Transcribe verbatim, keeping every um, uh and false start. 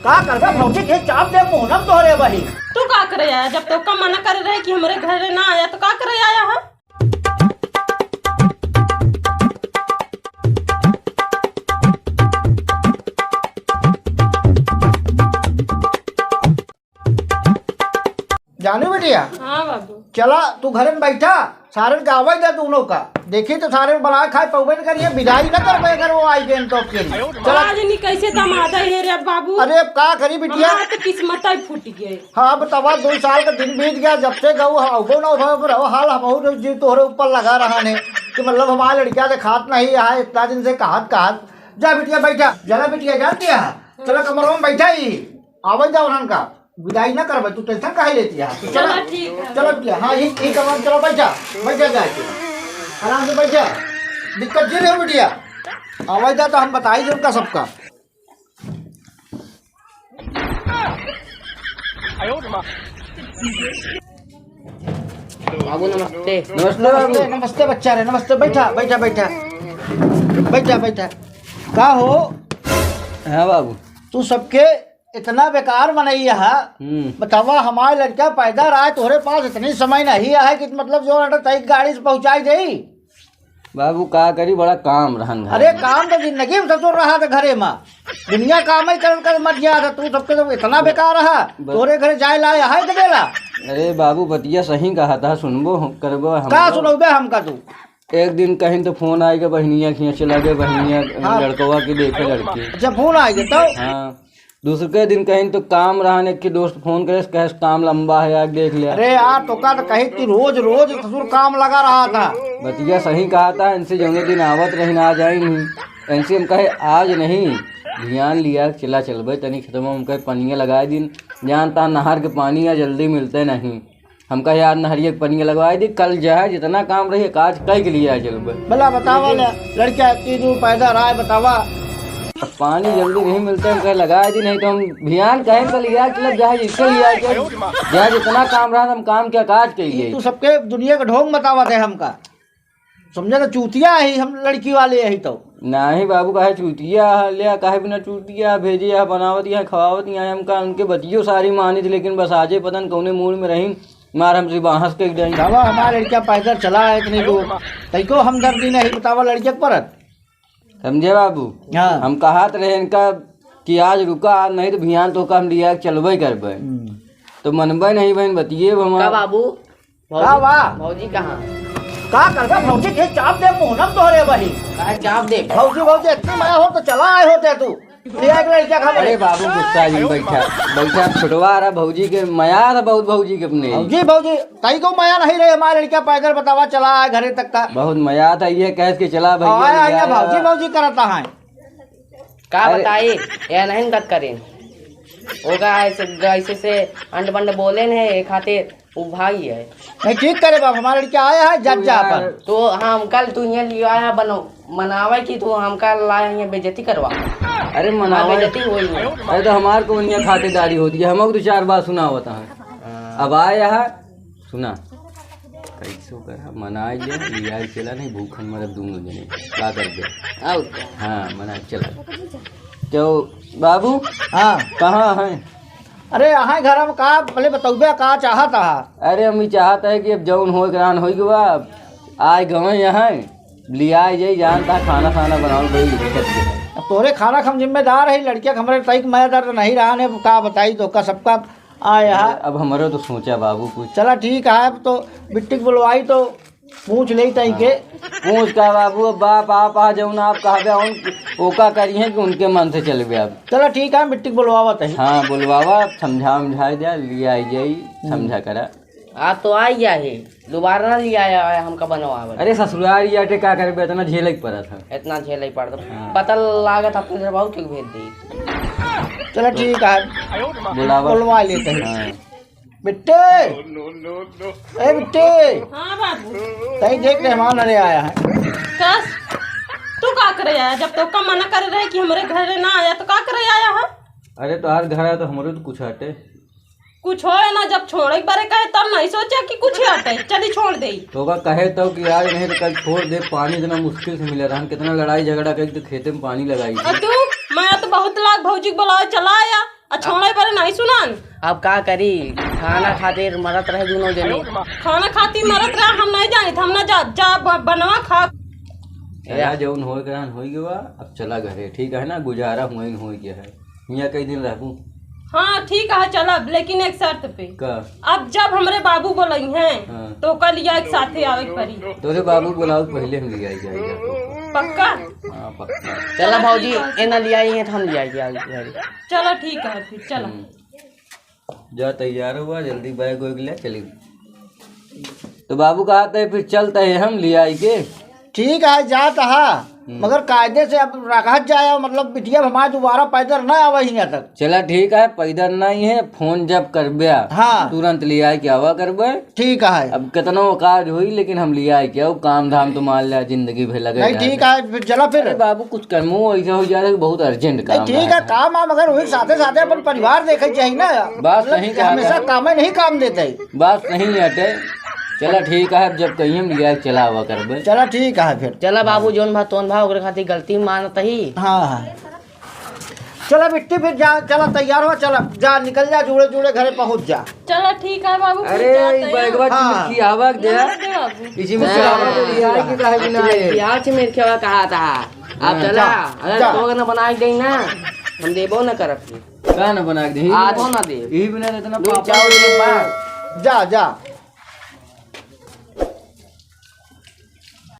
का करबे भौजी के चाप दे मुहनम तोहरे बही। तू का करे आया? जब तोका मना करे रहे कि हमरे घरे ना आया, तो का करे आया है? जानू बिटिया, हाँ बाबू। चला तू घरे में बैठा, सारन के आवे दे दोनों का। देखी तो सारे बना खाए पौबे न करिए, विदाई न करबे अगर वो आई गए तो फिर। चला। आज नहीं कैसे दमाद है रे बाबू। अरे अब का करी बिटिया? हमार तो किस्मत ही फूट गए। हाँ बतावा, दो साल का दिन बीत गया जब से गऊ अउबो न उभा पर हाल हम और जी तोहरे ऊपर लगा रहा ने कि मतलब हमारे लड़किया से खात नहीं है, इतना दिन से कहत कहत। जा बिटिया बैठा, जरा बिटिया जानती है, चला कमरों में बैठा ही। आवे जा उन्हन का, विदाई ना करबे, तू टेंशन काहे लेती है? तू चला, चला, ठीक है। चला बिटिया, हाँ, यही, यही कमरा में चला, बैठ जा, बैठ जा जाके, आराम से बैठ जा, दिक्कत जी नहीं हो बिटिया, आवे जा तो हम बताई दे उनका सबका। बाबू नमस्ते। नमस्ते बाबू। नमस्ते, नमस्ते बच्चा रे, नमस्ते, बैठा, बैठा, बैठा, बैठा, बैठा। का हो? हाँ बाबू। तू सबके इतना बेकार मनई है, हम्म। बतावा, हमारे लड़का पैदा रहा है, तोहरे पास इतनी समय नहीं है कि मतलब जो order तय गाड़ी से पहुँचाई देई। बाबू, का करी, बड़ा काम रहन घर अरे, में। काम तो जिंदगी में ससुर रहा था घरे में, दुनिया काम ही करत करत मर गया था। तू सबके तो इतना बेकार रहा, ब- तोहरे घरे जाए लाए है तो बेला। अरे बाबू, बतिया सही कहा था, सुनबो हम, करबो हम का तो। सुनौबे हमका तू? एक दिन कहीं तो फोन आए के बहिनिया खींचे लगे, बहिनिया हाँ। लड़कवा के देखे लड़की। अच्छा, फोन आए के तो? हाँ। दूसरे दिन कहीं तो काम रहा, एक के दोस्त फोन करे, कहे काम लंबा है यार, देख ले। अरे यार, तो का तो कहे कि रोज रोज ससुर काम लगा रहा था। बतिया सही कहा था, इनसे जौने दिन आवत रही ना आ जाई नहीं, इनसे हम कहे आज नहीं, ध्यान लिया, चला चलबे तनी खेतवा में, हम कहे पनिया लगाए दिन, जानता नहर के पानी या जल्दी मिलते नहीं। हम कहे यार नहरिया के पनिया लगवाए दी, कल जाए जितना काम रही आज कई के लिए आ चलबे। भला बतावा ले, लड़का तीनों पैदा रहा है, बतावा। अब पानी जल्दी नहीं मिलता, हम कहे लगाए दी, नहीं तो हम भियान कहे कल यार चलब जाए जिसके लिए आए के, जाए जितना काम रहा हम काम क्या काज के लिए। तू सबके दुनिया का ढोंग बतावत है हमका, समझे तो चूतिया ही हम लड़की वाले यही तो। नहीं बाबू, काहे चूतिया है, ले काहे बिना चूतिया है, भेजे है, बनावत यहाँ खवावत यहाँ, हमका उनके बतियो सारी मानित, लेकिन बस आजे पता न कौने मूड में रही, मार हमसे बाहस के गई। बाबा, हमारे लड़का पैदल चला है इतनी दूर, तैको हमदर्दी नहीं बतावा लड़के के परत। समझे बाबू? हाँ। हम कहत रहे इनका कि आज रुका, आज नहीं तो भियान तो का हम लिया के चलबे करबे। हम्म। तो मनबे नहीं बहन, बतिए अब हमार। का बाबू? भौजी, का बा? भौजी कहाँ? का करबे भौजी के चाप दे मुहनम तोहरे बही। काहे चाप दे? भौजी, भौजी इतनी मया हो तो चला आए होते तू। ले एक लड़का खा अरे ले। बाबू गुस्सा जी बैठा, बैठा छोटवा रहा भौजी के मया था बहुत भौजी के अपने। भौजी, भौजी, तई को मया नहीं रहे हमारे लड़का पैदल बतावा चला आए घरे तक का। बहुत मया था ये कह के चला भैया आया, ले आया आया। भौजी, भौजी करता है। का अरे। बताई, यह नहीं गत करें। ओका ऐसे, ऐसे से अंड बंड बोले ने, ये खातिर उ भाई है। नहीं, ठीक करे बाप, हमारा लड़का आया है, जज तू जा यार अपन। तो हम कल तू यहाँ लिया है बनो, मनावे कि तू हमका लाया यहाँ बेइज्जती करवा। अरे हाँ, मनावे। बेइज्जती होई है। अरे तो हमार कौन यहाँ खातिरदारी होती है, हम दो चार बात सुनावत है। हाँ। अब आया है, सुना। कैसो कर, मनाई ले, लिया चला नहीं, भूखन मरब दोनों जने। का कर दे? और क्या? हाँ, मना चला। तो बाबू, हाँ। कहाँ हैं? अरे, अहाँ घर में का, पहले बतौबे का चाहत हा? अरे, हम ई चाहत है कि अब जौन होए के रहन होई गवा, आए गवे यहाँ, लिया जाई, जानता खाना, खाना बनाओ, बड़ी दिक्कत है। अब तोरे खाना के हम जिम्मेदार है, लड़किया के हमरे तईक मया दर्द नहीं रहा ने, का बताई तो का सबका आए हा। अब हमरो तो सोचा बाबू कुछ। चला ठीक है, अब तो बिट्टी के बुलवाई तो पूछ ले तई के। पूछ का बाबू, अब बाप आप आ जौन आप कहबे उन, ओका करी है कि उनके मन से चलबे अब। चला ठीक है, बिट्टी के बुलवावत है। हाँ, बुलवावा, समझा उमझा दे, लिया आई जाई, हम्म। समझा करा। आप तो आई गया है, दोबारा ना लिया आया है हमका बनवावे। अरे ससुराल या के का करबे, इतना झेले के पड़त है। इतना झेले के पड़त है। हाँ। पता लागत अपने से बहुत ठीक भेज दी। चला ठीक है, बुलावा। बुलवा लेते हैं। हाँ। बिट्टे! ए बिट्टे! हाँ बाबू। तई देख मेहमान अरे आया है। कस? तू का करे आया? जब तोका मना करे रहे कि हमरे घरे ना आया तो का करे आया है? अरे तोहार घर आया तो हमरो तो कुछ हटे। कुछ होए ना, जब छोड़े के बारे कहे तब नहीं सोचा कि कुछ हटे। चली छोड़ दे। तोका कहे तो कि आज नहीं तो कल छोड़ दे, पानी इतना मुश्किल से मिले रहन, कितना लड़ाई झगड़ा करके तो खेते में पानी लगाई और थी। तू, मैं तो बहुत लाख भौजी के बुलावे चला आया। अच्छा, सुनन। अब का करी, खाना खातिर मरत रहे दुनो जने। खाना खातिर मरत रहे, हम नहीं जानित, हम ना जा, जा ब-, बनवा खा। चला, जौन होए के रहन होई गवा, अब चला घरे, ठीक है ना, गुजारा हुए न होई के है। हियाँ कई दिन रहबू? हाँ, ठीक है, चलब, लेकिन एक शर्त पे। का? अब जब हमरे बाबू बोलइहें, हाँ। तो ओका लिया एक साथे आवे के परी। तोरे बाबू बोलाओ, पहले हम लिया के आई जाए। पक्का? हाँ, पक्का। चला भौजी, ए ना लिया आई है, तो हम लिया के आई घरे। चला, ठीक है, फिर चला। हम्म। जा तैयार हुआ, जल्दी बैग वैग ले चली। तो बाबू कहत है, फिर चलत है हम लियाई के। ठीक है, जात हा, हम्म। मगर कायदे से अब रखत जाए, मतलब बिटिया हमार दोबारा पैदल ना आवे हियाँ तक। चला ठीक है, पैदल नहीं है, फोन जब करबे, हाँ। तुरंत लियाई के आवा करबे। ठीक है। अब कितनो काज होई, लेकिन हम लियाई के आऊ, काम धाम तो मान लिया, जिंदगी भर लगे नहीं, रहे। ठीक है, फिर चला फिर। अरे बाबू, कुछ करमो ऐसा हो जाए कि बहुत अर्जेंट नहीं, काम ठीक है, है। काम आम अगर होई, साथे साथे अपन परिवार देखे के चाही ना। बात मतलब सही कहा हमेशा था। कामे नहीं काम देते। बात सही हटे। चला ठीक है, अब जब कहीं हम लिया चला आवा करबे। चला ठीक है फिर। चला बाबू, जौन भा तोन भा ओकरे खातिर गलती मानत ही। हाँ, हाँ। चला बिट्टी, फिर जा, चला तैयार हो, चला जा, निकल जा, जुड़े जुड़े घरे पहुँच जा। चला ठीक है बाबू, फिर अरे, जाते ई हैं। बैगवा हाँ। चिमकी आवा दे। नमस्ते बाबू। इसी में हाँ। चिमकी आवा दे, बिहार की काहे बिना है? बिहार से मेरे खेवा कहा था। आप हाँ। चला, जा, अगर जा। तो ना बना के देंगे ना, हम देबो ना करब। का ना बना के देंगे? आधो ना देब। यही बिना इतना दो पापड़ चावल के बाद। जा, जा।